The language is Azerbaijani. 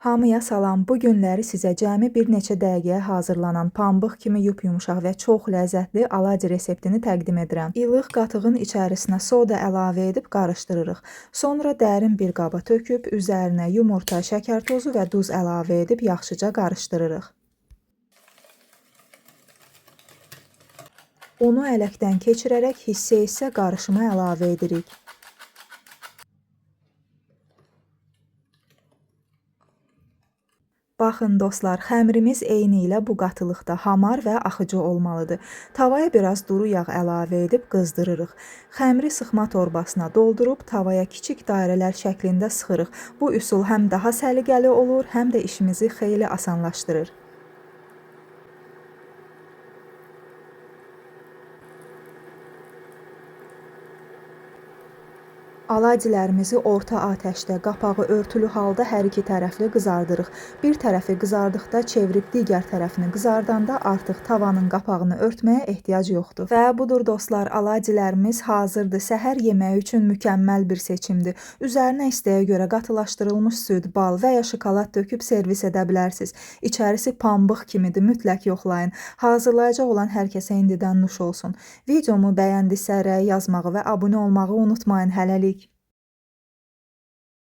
Hamıya salam. Bu günləri sizə cəmi bir neçə dəqiqəyə hazırlanan pambıq kimi yup-yumşaq və çox ləzzətli aladi reseptini təqdim edirəm. İlıq qatığın içərisinə soda əlavə edib qarışdırırıq. Sonra dərin bir qaba töküb üzərinə yumurta, şəkər tozu və duz əlavə edib yaxşıca qarışdırırıq. Unu ələkdən keçirərək hissə-hissə qarışıma əlavə edirik. Baxın dostlar, xəmirimiz eyni ilə bu qatılıqda hamar və axıcı olmalıdır. Tavaya biraz duru yağ əlavə edib qızdırırıq. Xəmiri sıxma torbasına doldurub tavaya kiçik dairələr şəklində sıxırıq. Bu üsul həm daha səliqəli olur, həm də işimizi xeyli asanlaşdırır. Aladilərimizi orta atəşdə qapağı örtülü halda hər iki tərəfli qızardırıq. Bir tərəfi qızardıqda çevirib digər tərəfini qızardanda artıq tavanın qapağını örtməyə ehtiyac yoxdur. Və budur dostlar, aladilərimiz hazırdır. Səhər yeməyi üçün mükəmməl bir seçimdir. Üzərinə istəyə görə qatılaşdırılmış süd, bal və ya şokolad töküb servis edə bilərsiniz. İçərisi pambıq kimidir, mütləq yoxlayın. Hazırlayacaq olan hər kəsə indidən nuş olsun. Videomu bəyəndisə rəy yazmağı və abunə olmağı unutmayın hələlik.